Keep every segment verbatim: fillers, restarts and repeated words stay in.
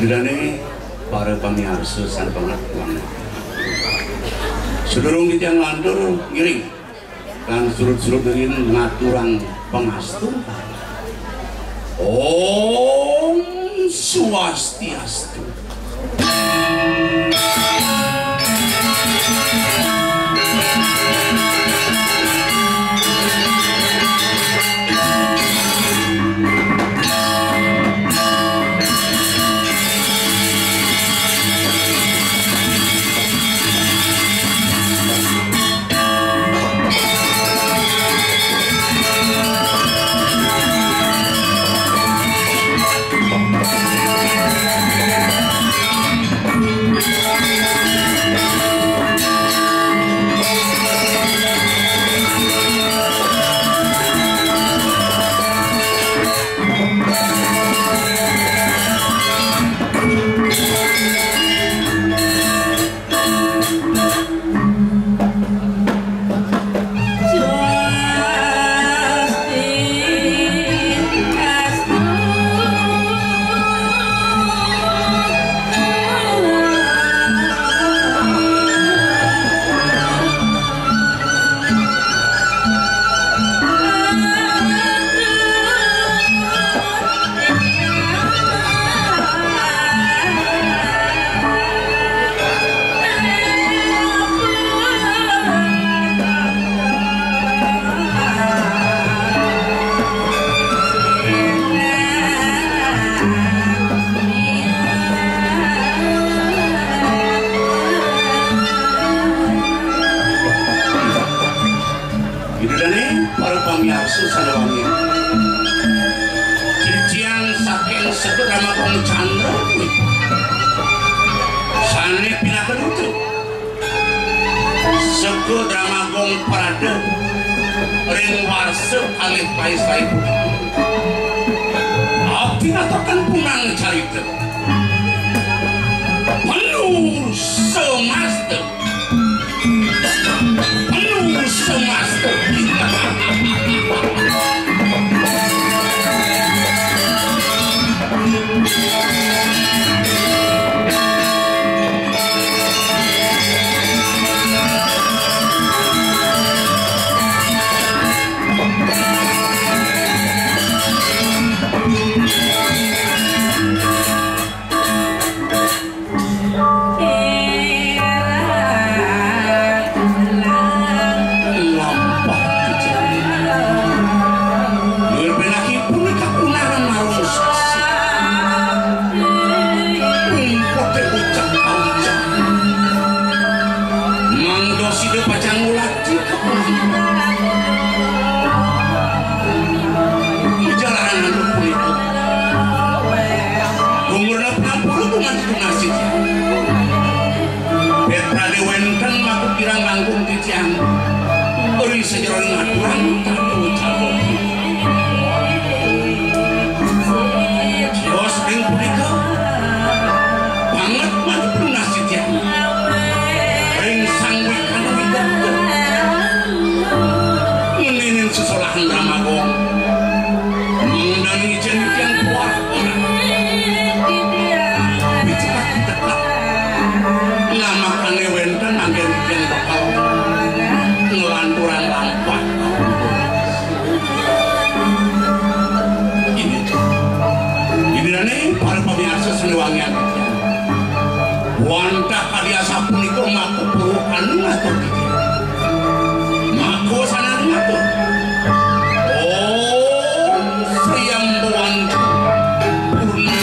Dane para pamiarsa sané pangapunten. Sadurung titiang nglantur ngiring lan surud-surud riin ngaturang pangastu. Om Swastiastu. Ida dane para pamiarsa sané wangian. Cician saking Seka Drama Gong Candra kuwi. Sané pinaka duta. Seka Drama Gong Prada ring warsa kalih pais saibu. Abdi ngaturaken punang carita. Menu semasta. Menu semasta. Lampah kejadian. Nuwun pinakipun kapunahan marang sasi. Umpote ucap paucap. Mangda sida pacang ngulati kapunahan. Jalaran anu punika. Gumurna pangapura gumanti nasib. Petrane wenten maka kirang langkung titiang. Ri sajeroning aturan tatu cawa. Kios ring punika. Banget maju pelunas titiang. Ring sang wikan wikan. Ngeninin sesolahan ramagong. Mangdan ijen titiang kuat. Picepat-picepat. Lamakane wenten anggen yen bakal nglanturang lampah. Ini, ini rene para pamiarsa seni wangian. Wantah kadi asapunika maka purwakan ngatur titiang. Maka sanani ngatur. Om Sri Ambawantu Purna.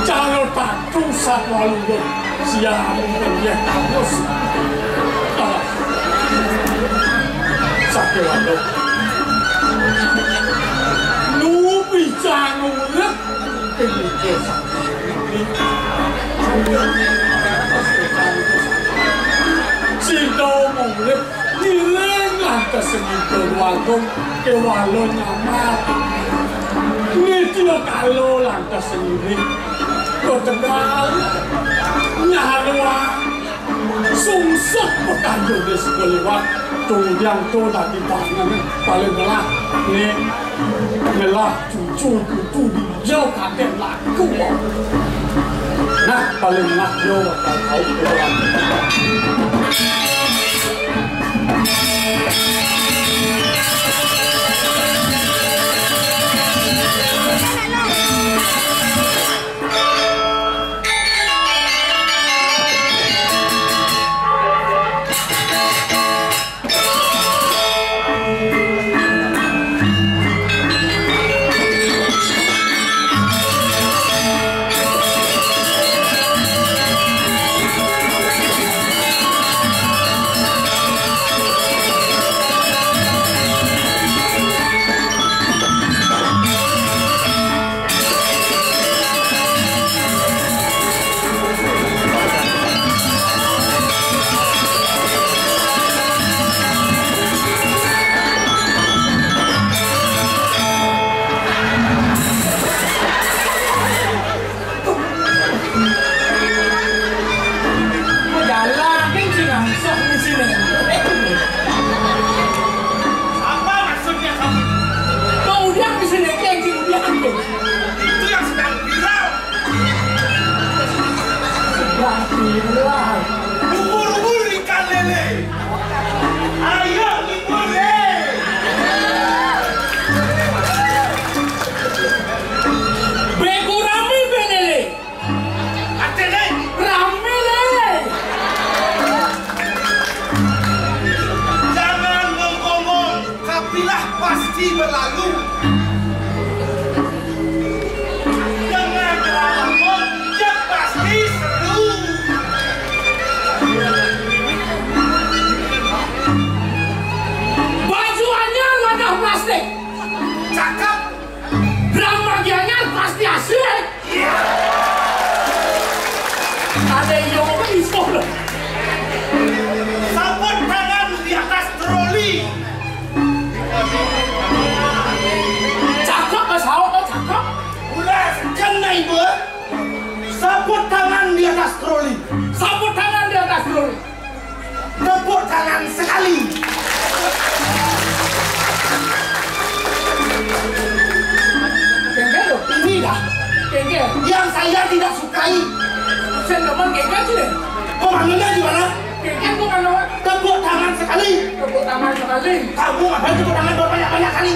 Calon patu satwa luhur. Siap, ya, bagus. Satwa luhur. Nu bisa ngurip. Sida ngurip. Ngiring lantas sengidul wagung kewala nyamar. Nitya kala lantas sengiring. Ketegal nyaruang sungsut pekayune sida liwat. Tunggang to dadi pangan paling ngelah. Ning ngelah cucu kudu dijau kadek laku. Nah, paling enak yo bakal tau pulang. Jalan, ini sih nggak usah di sini. Apa maksudnya kamu? Kau udah di sini, kayak gini, udah. Itu yang sedang viral. Sedang viral. Ubur-ubur ikan lele. Ayo, ubur, eh. Bego rame, belele. Ate, Le. Rame, Le. Jangan menggonggong, kafilah pasti berlalu. Jangan menggonggong, dia pasti seru. Baju anyar, wadah plastik. Cakep. Drama anyar pasti asik. Ada yang mau iso. Saput tangan di atas troli. Cakep, Mas Hao, kok cakep? Udah, kena ibu. Saput tangan di atas troli. Saput tangan di atas troli. Tepuk tangan sekali. Kengken loh. Ini dah. Kengken. Yang saya tidak sukai. Saya demen kengken sih deh. Komandonya gimana? Kengken komandonya. Tepuk tangan sekali. Tepuk tangan sekali. Kamu ngapain tepuk tangan berbanyak-banyak kali?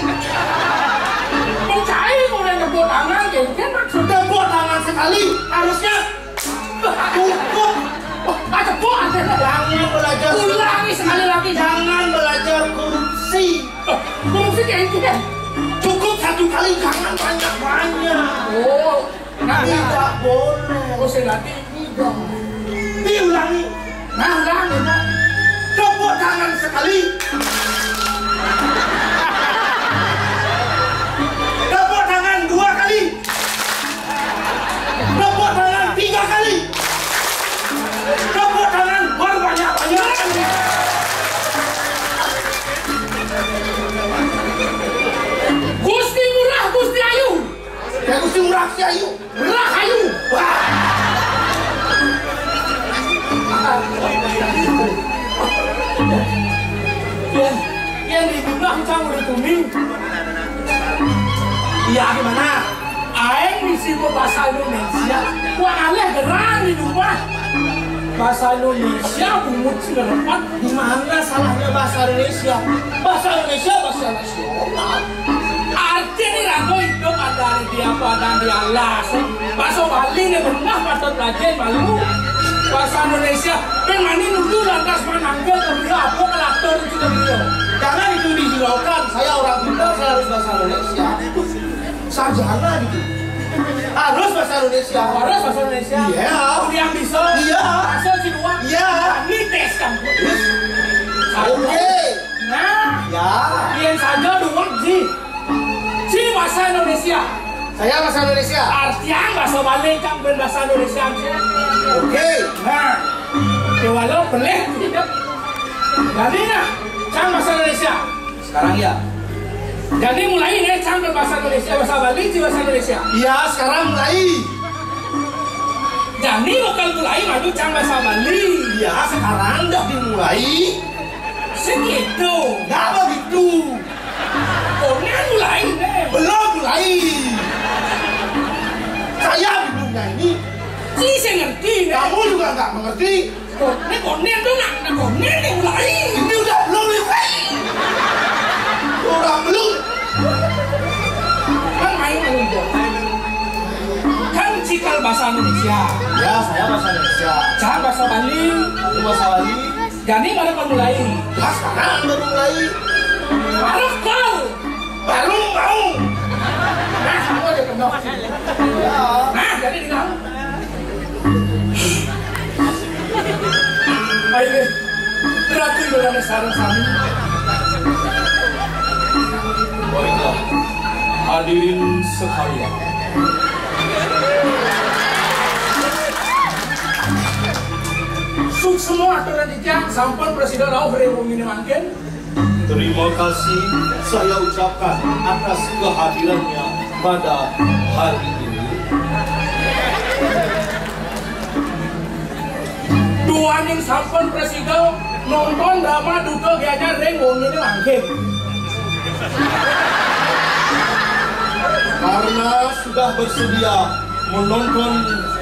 Percaya udah tepuk tangan, kengken maksudnya. Tepuk tangan sekali. Harusnya Cukup. Oh, ada buat. Jangan belajar. Ulangi sekali lagi. Jangan belajar korupsi. Oh, korupsi kayak itu kan? Cukup satu kali, jangan banyak-banyak. Oh, nah, nah. Tidak boleh. Oh, saya nanti. Diulangi. Nah, ulangi, Pak. Tepuk tangan sekali. Tepuk tangan dua kali. Tepuk tangan tiga kali. Tepuk tangan berbanyak-banyak kali. Gusti Ngurah, Gusti Ayu. Ya, Gusti Ngurah, Gusti Ayu. Ngurah Ayu. Wah. Yang, yang di rumah cang udah kuning. Iya, gimana? Aing misi bahasa Indonesia. Wah, aleh gerang di rumah. Bahasa Indonesia, bungut sing repat. Di mana salahnya bahasa Indonesia? Bahasa Indonesia bahasa nasional. Arti ini rago hidup ada di apa dan di alas. Bahasa Bali ini pernah patut rajin malu. Bahasa Indonesia, yang mani dulu lantas menanggil ke beliau, apa kelatur itu ke beliau. Jangan itu dihiraukan, saya orang pintar, saya harus bahasa Indonesia. Sarjana gitu. Harus bahasa Indonesia. Harus bahasa Indonesia. Iya. Kudu bisa. Iya. Bahasa Cina. Iya. Ini tes kan. Oke. Nah. Ya. Yang saja dua sih. Si bahasa Indonesia. Saya bahasa Indonesia. Artian bahasa Bali kan bukan bahasa Indonesia. Oke. Nah. Ya walau boleh. Jadi nah, kan bahasa Indonesia. Sekarang ya. Jadi mulai nih, cang bahasa Indonesia, bahasa Bali, cang bahasa Indonesia. Iya, sekarang mulai. Jadi bukan mulai, maju cang bahasa Bali. Iya, sekarang udah dimulai. Segitu. Nggak begitu. Konen mulai nih. Belum mulai. Saya bingungnya ini. Si saya ngerti nih. Kamu juga nggak mengerti. Ini konen tuh nak, nah konen yang mulai. Ini udah belum nih. Udah belum. Kan main main dong. Kan cikal bahasa Indonesia. Ya, saya bahasa Indonesia. Cang bahasa Bali. Aku bahasa Bali. Jadi mana kau mulai? Pas sekarang baru mulai. Baru kau. Baru mau. Nah, kamu aja kenal. Ya. Nah, jadi di dalam. Ayo, berarti udah ada sarang sami. Baiklah, hadirin sekalian. Suksma aturan ijab sampun prasida rauh ring wengi mangkin. Terima kasih saya ucapkan atas kehadirannya pada hari ini. Duaning sampun prasida nonton drama Duta Gianyar ring wengi mangkin. Karena sudah bersedia menonton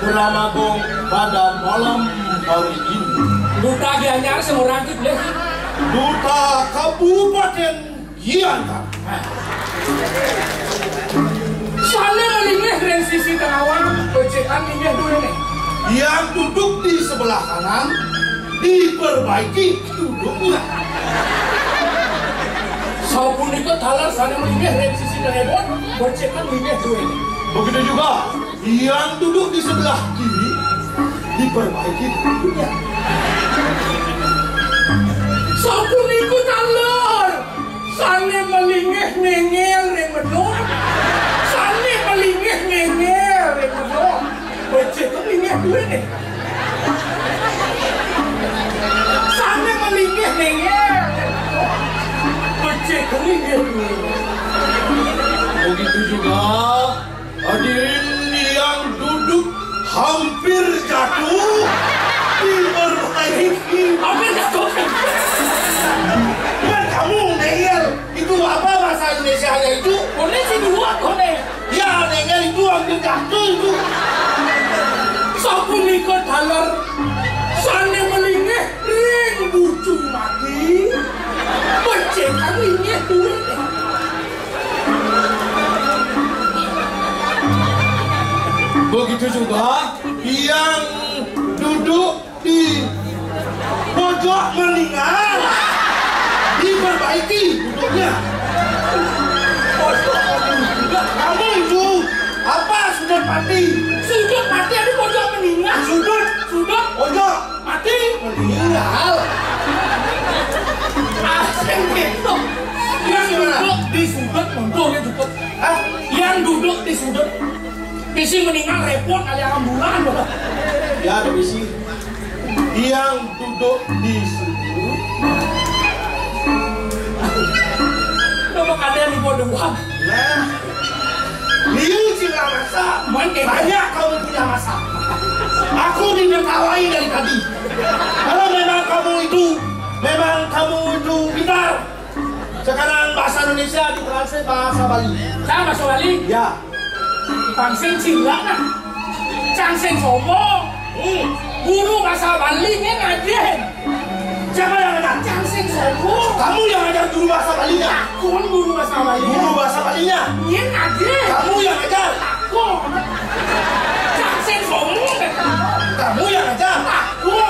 drama gong pada malam hari ini. Duta Gianyar seorang Duta Kabupaten Gianyar. Sané malinggih ring sisi tengawan, becikang linggih duéné. Yang duduk di sebelah kanan, diperbaiki duduknya. Sapunika taler sané malinggih ring sisi tengawan, becikang linggih duéné. Begitu juga yang duduk di sebelah kiri diperbaiki duduknya. Sapunika taler sané malinggih ngéngél ring medun. Sané malinggih ngéngél ring medun. Becik linggih duéné. Sané malinggih ngéngél ring medun. Becik linggih duéné. Begitu juga hadirin yang duduk hampir jatuh, diperbaiki. Hampir jatuh. Kan kamu ngéngél. Itu apa bahasa Indonesianya itu? Koné sing dua, koné. Ya, ngéngél itu hampir jatuh itu. Sapunika taler sané malinggih ring bucu mati. Becik linggih duéné. Begitu juga yang duduk di pojok meninggal, diperbaiki duduknya. Kamu itu apa, sudut mati? Sudut mati ada pojok meninggal. Sudut, sudut, pojok. Mati, meninggal. Asing gitu. Yang duduk di sudut, mundur ya cukup. Hah? Yang duduk di sudut. Bisi meninggal repot kali ambulan. Ya, ada bisi. Yang duduk di sudut. Coba ada yang mau dua. Nah. Liu Cing Ramasa, banyak kamu punya masa. Aku ditertawai dari tadi. Kalau memang kamu itu, memang kamu itu pintar, sekarang bahasa Indonesia ditranslate bahasa Bali. Saya bahasa Bali? Ya. Bang sing cilak nah. Cang sing sombong. Hmm. Guru bahasa Bali ini ngajarin. Siapa yang ngajar? Cang sing sombong. Kamu yang ngajar guru bahasa Balinya? Aku guru bahasa Bali. Guru bahasa Balinya? Ini ngajarin. Kamu yang ngajar? Aku. Cang sing sombong. Kamu yang ngajar? Aku.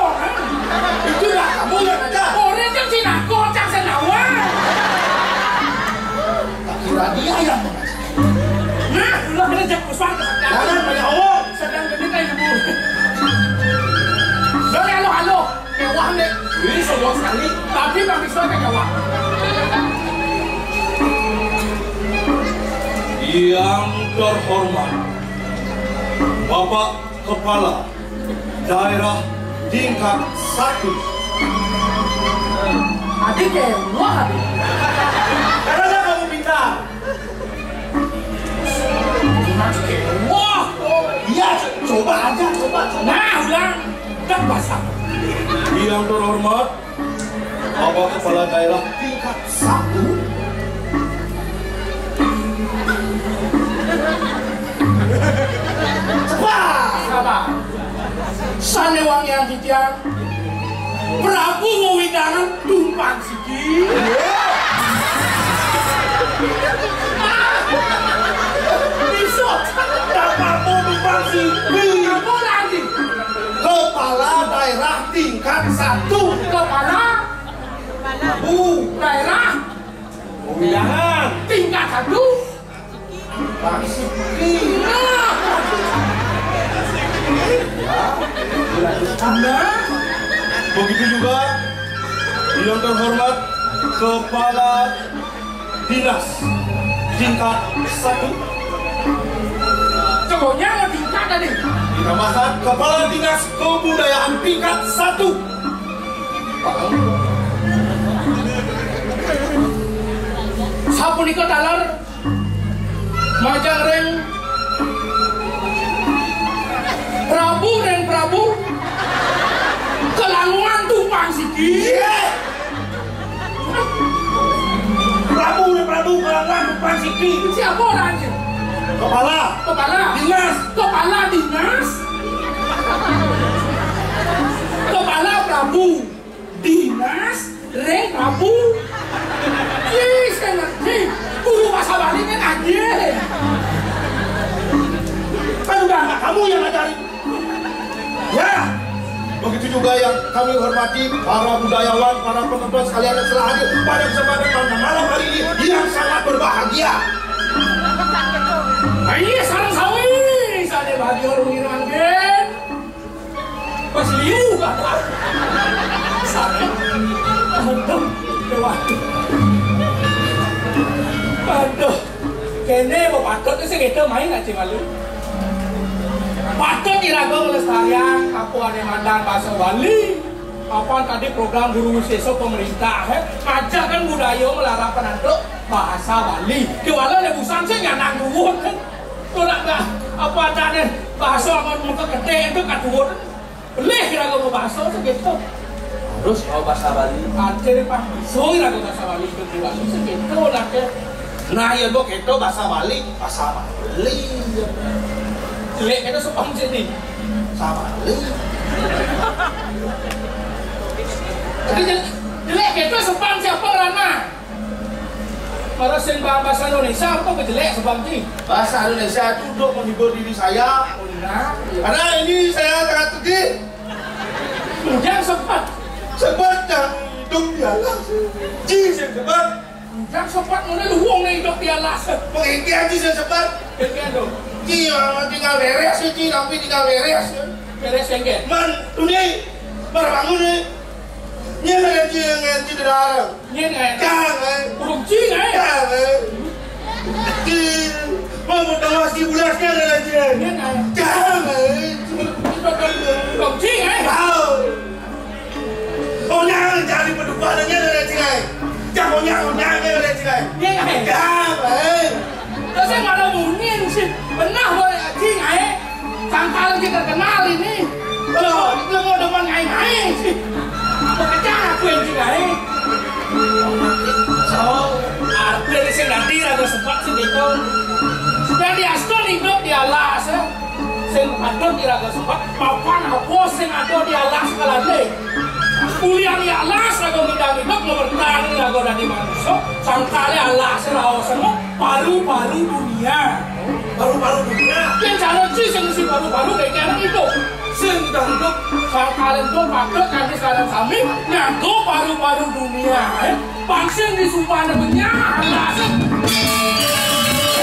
Itulah kamu yang ngajar. Orang yang sing aku, cang sing awal. Tak kira dia yang mengajar. Nah, lu kena jak puspa. Tapi Bang Rizal kan jawab. Yang terhormat Bapak Kepala Daerah tingkat satu. Adik ya, wah, adik. Karena kamu pintar. Wah, iya, coba aja, coba, coba. Nah, ulang. Udah basah. Yang terhormat Bapak Kepala Daerah tingkat satu. Sabar. Sané wangian titiang Prabu Wewidangan tumpang siki. Bisa. Dapatmu tumpang siki. Apa lagi? Kepala daerah tingkat satu. Kepala Prabu. Daerah. Wewidangan. Tingkat satu. Bang Siki. Nah. Begitu juga yang terhormat Kepala Dinas tingkat satu. Cowoknya ada tingkat tadi. Ditambahkan Kepala Dinas Kebudayaan tingkat satu. Sapunika taler majeng ring Prabu ring Prabu, kelanguan tumpang siki. Prabu ring Prabu, kelanguan tumpang siki. Siapa orangnya? Kepala. Kepala. Dinas. Kepala dinas. Kepala Prabu. Dinas ring Prabu. Ih, saya ngerti. Guru bahasa Bali kan aja. Kan udah anak kamu yang ngajarin. Ya. Begitu juga yang kami hormati para budayawan, para penonton sekalian yang telah hadir pada kesempatan malam hari ini yang sangat berbahagia. Ayo, sareng sami, sané bahagia rumiyin mangkin. Pas liu, Bapak. Sakit. Aduh, aduh. Aduh. Kéné apa patut sing kita main aja malu. Patut iraga nglestariang apa ané madan basa Bali. Apa tadi program Guru Wisésa pemerintah, eh? Ngajarkan budaya melarapan antuk bahasa Bali. Kéwala né busan sing nyanang duwur, eh? Ora enggak apa adané bahasa amun muka gedé itu kaduwur. Belih iraga mau bahasa segitu. Harus mau bahasa Bali. Anjir, Pak. So iraga bahasa Bali itu diwali segitu anaknya. Nah, ya kok itu bahasa Bali, bahasa Bali. Jelek itu sepang sini. Bahasa Bali. Jadi jel-, jelek itu sepang siapa rana? Malah sing ba-, bahasa Indonesia apa kejelek sebab ni? Bahasa Indonesia itu untuk menghibur diri saya. Oh, nah. Karena ini saya sangat sedih. Ujang sempat. Sempat yang hidup di alas. Ji, saya sempat. Ujang sempat mana luwung nih hidup di alas. Mengingki aja saya sempat. Ingki tu. Ji, orang tinggal beres, Ji, tapi tinggal beres. Beres yang ke? Man, tu ni. Baru bangun ni. Ni ada Ji yang ngaji di dalam. Nyén aé. Kang aé. Urung cing aé. Kang aé. Cing. Mau bertemu si bulasnya ada lagi. Nyén aé. Kang aé. Urung cing aé. Tahu. Oh, nyang jadi pendukung ada nyén ada cing aé. Cang onyang onyang nyén ada cing aé. Nyén aé. Kang aé. Terus saya malah bunyi sih. Benar boleh cing aé. Sangkal kita kenal ini. Loh, lu mau demen ngain-ngain sih. Pecah aku yang cing aé. So, arti sing nanti raga sempat sing gitu. Sudah diaston hidup di alas, eh. Sing patut di raga sempat, papan apa sing ada di alas kalane. Kuliah di alas raga bidang hidup, ngebertani raga dadi manusia, sangkale alas raos semua. Paru-paru dunia. Paru-paru dunia. Yang cara ci sing ngisi paru-paru kayak anak itu. Sing udah hidup, kalau kalian tuh patut nanti kalian sami ngaku paru-paru dunia. Eh, pang sing disumpah benyah, alas.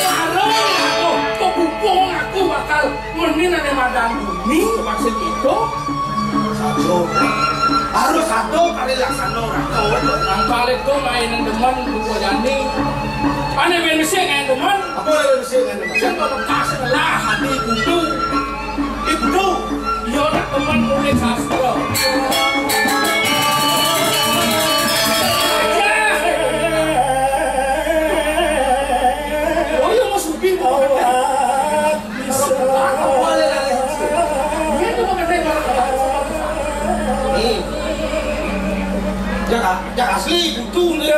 Paru aku, kok bupung aku bakal menin ane madan bumi, pang sing itu. Satu. Harus ado kali laksana ora tau. Nang kali to main demen lupa jani. Ane main besi main demen. Apa main besi main demen? Sing kok bekas lah hati kudu. Ibu tu. Iya nak teman mulai sastra. Oh iya mau supi mau. Nih. Cak, cak asli butuh nih.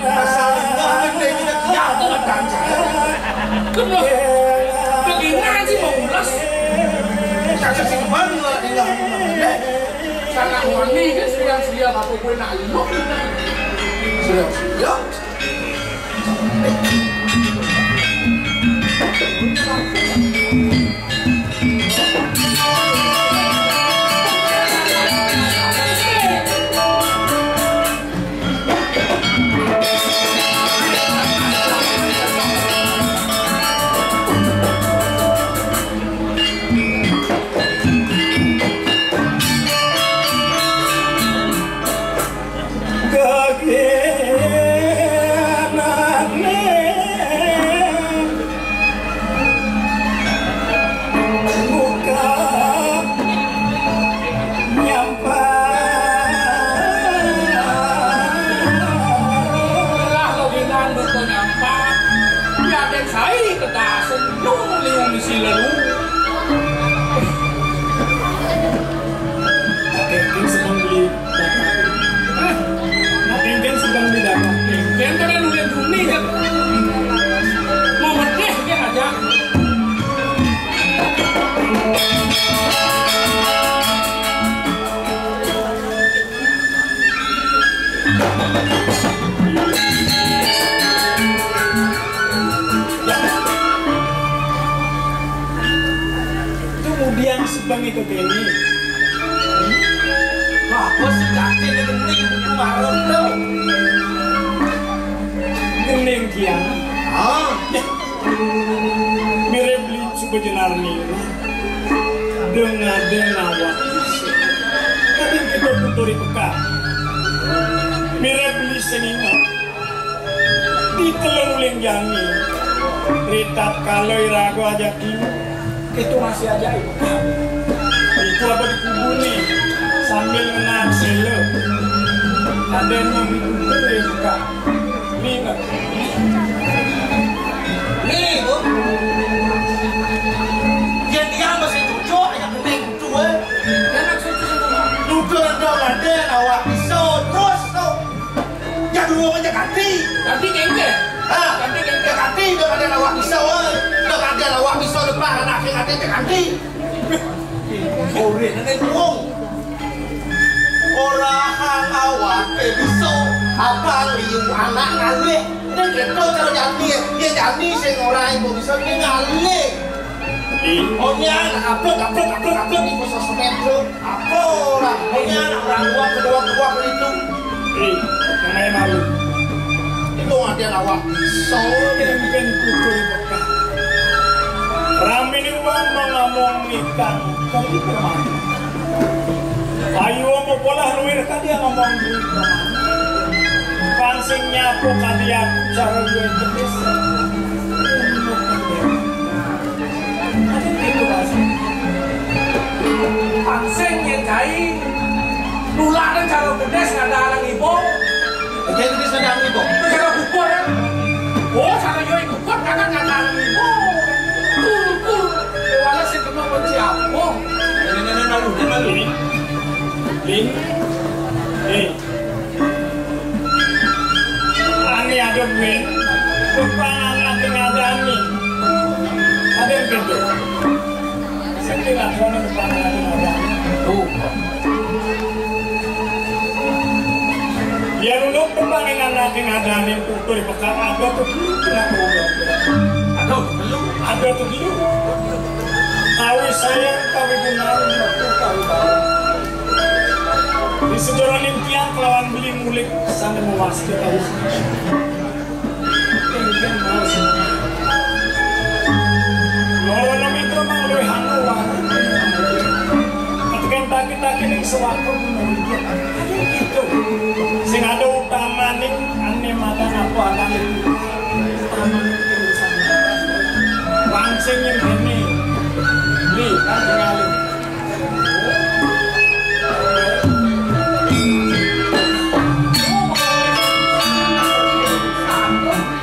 Asal ini kita kiam dengan kancah. Kenapa? Bagaimana sih mau ulas? Cak simpan lah di dalam. Sangat wani kan serian-serian apa gue nak lu. Serian-serian. Kagenane buka nyampa. Lah, lo bilang buka nyampa. Yakin saya ketasen nung liung si lalu. Mungkin sedang di Nah, mungkin sedang di dalam. Mungkin kan udah Juni kan. Mau medeh kan aja. Kemudian sebang itu kene. Apa sih kaki ini geni itu marun tuh? Gening kian. Ah, mirip beli coba jenar nih. Dengan ada nawak. Tapi kita tuturi peka. Mirip beli senina. Di telung linggane, ritat kala iraga ajak ibu, itu masih ajak ibu. Ibu apa dikubuni sambil ngenang sela. Ada yang mau dikubuni, Kak. Ini, Kak. Ini, Bu. Dia, dia masih cucuk, ajak kuning, cucuk, eh. Dia nak cucuk sama. Duda, duda, ada awak pisau, terus, tuh. Jadul aja ganti. Ganti kengke. Ha? Ganti kengke. Ya ganti, dah ada awak pisau, eh. Dah ada awak pisau depan anak yang ada ganti. Korek nenek burung. Orang awak eh pisau. Abang liu anak ngalih. Ini gitu cara jadi. Dia jadi sing orang ibu pisau ini ngalih. Onya, upload, upload, upload, upload di khusus metro. Apa orang punya anak orang tua kedua tua itu? Ih, yang main malu. Itu ada awak. Soalnya mungkin pukul Mekah. Rame ni uang mau ngomong ikan. Tapi kemana? Ayo mau pola luir tadi yang ngomong duit kemana? Pansing nyapu tadi aku cara duit jenis. Pansing nyecai nularan cara bedes ngadalan ibu. Oke, ini sedang ibu. Cara bubur ya. Oh, cara yo ibu kan kagak ngadalan ibu. Tuh, tuh. Wala sing kena benci apa? Ini, ini, ini malu, ini malu. Ling. Eh. Ani ada duit, utang anak yang ada ani. Ada yang gitu. Sing ati ana utang anak yang ada ani. Tuh. Ya, dulu utang yang anak yang ada ani, tutur bakal ada tuh dulu, kenapa udah? Ada tuh dulu. Ada tuh dulu. Tahu saya, tahu benar, tahu tahu. Di sejarah impian kelawan beli mulik sana mewasiti tahu. Loro nami terus mang luwih anu wae. Ketika tadi Lagi ning swarga menurut dia. Ayo gitu. Sing ada utamaning ane makan apa, ane utamaning urusan. Langsung ini. Li, kan tinggalin.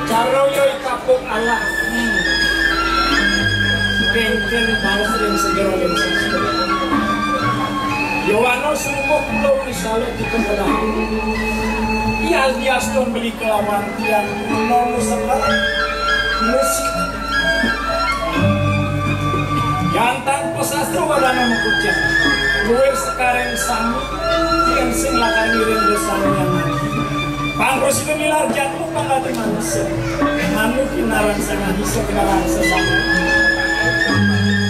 Cara yo kapok Allah. Hmm. Kengken balas ring segera ring sastra. Yowana sungguh lo misale dikembelah. Iya, diaston beli kelawan tiang nomu sebelah. Musik. Yantang pasastra wadana mekucing. Luwih sekareng sami, yen sing lakar ngiring dosane yang mati. Pangkos itu nilar jatuh kang dadi manusia. Manuk kinaran sing bisa kinaran sesama.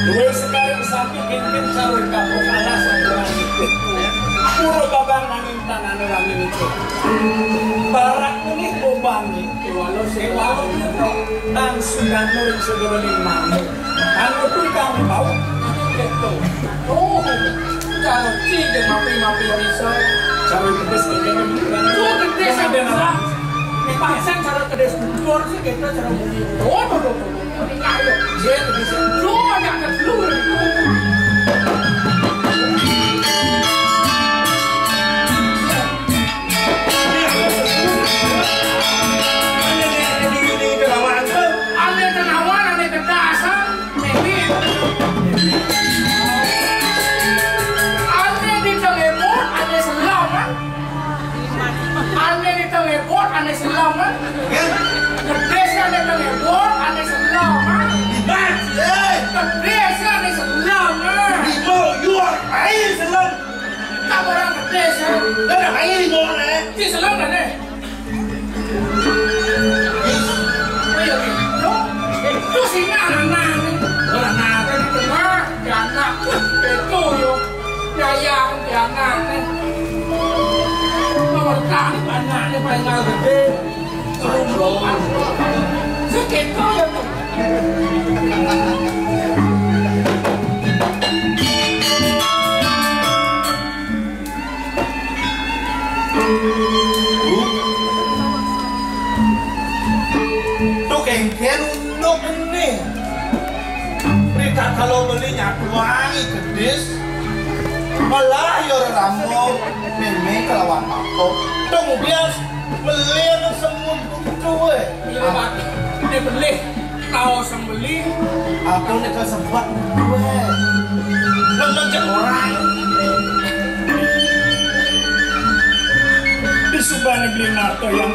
Luwih sekareng sami, yen sing cawe kapok alas aturan. Pura babang nanging tanane rame niku. Barak kuning bobane. Kewalo sing walo nang sundano ring sedono ning manuk. Anu tu kang bau. Keto. Oh, cara ci de mapi-mapi bisa. Cara pedes kene. Lu gede sama. Ini paksa cara kedes bujur sih kita cara mungkin. Oh, tuh, tuh, tuh. Ini kayu. Dia bisa. Lu ada ke lu. Ane kenawan, ane kedasan, ane ditelepon, ane selam, kan? Ane ditelepon, ane selam, kan? Kedis ane telepon, ane selam, kan? Kedis ane selam, kan? Tak orang kedis, ya. Lah, nak main gimana? Di selam kan, eh? Ayo, Ki. Lo, itu sih anak-anak. Anak-anak di tengah, di anak. Itu, yo. Ya, ya, di anak, nih. Nomor kali anaknya paling gede. Seketo ya, Pak. Tuh kengken unduk ini. Rika kalau beli nyatuangi kedis. Malah ya ora ramo meme kelawan apa. Tuh bias beli yang semut duwe. Iya, Pak. Ini beli. Tao sembeli. Aku nek kesebat duwe. Nonton cek orang. Di subane beli nato yang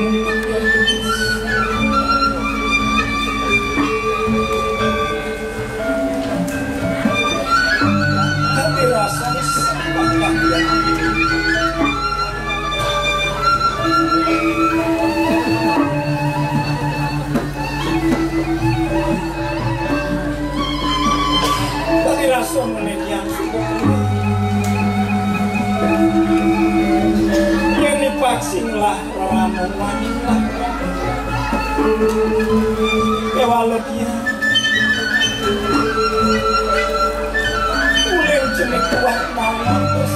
tapi rasanya sepak dia. Bagi rasa menit yang sibuk ini. Yang dipaksin lah, orang mau wanita. Kewala dia. Uling jenik kuat mawon terus.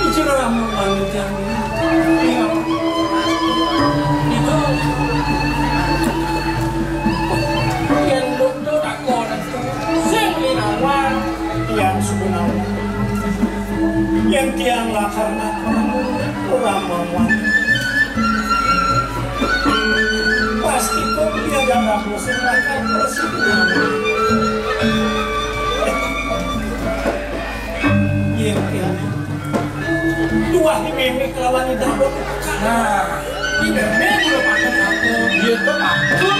Ijin ora mawon jam. Itu. Yen lungguh tak kono. Sing linawan. Tiang sugunawan. Yen tiang lakar nakon, ora mawon. Pasti kok dia gak bagus, mereka bersih. Yen kene. Tuah di meme kelawan di dapur. Nah, di meme udah pakai apa? Dia tuh takut.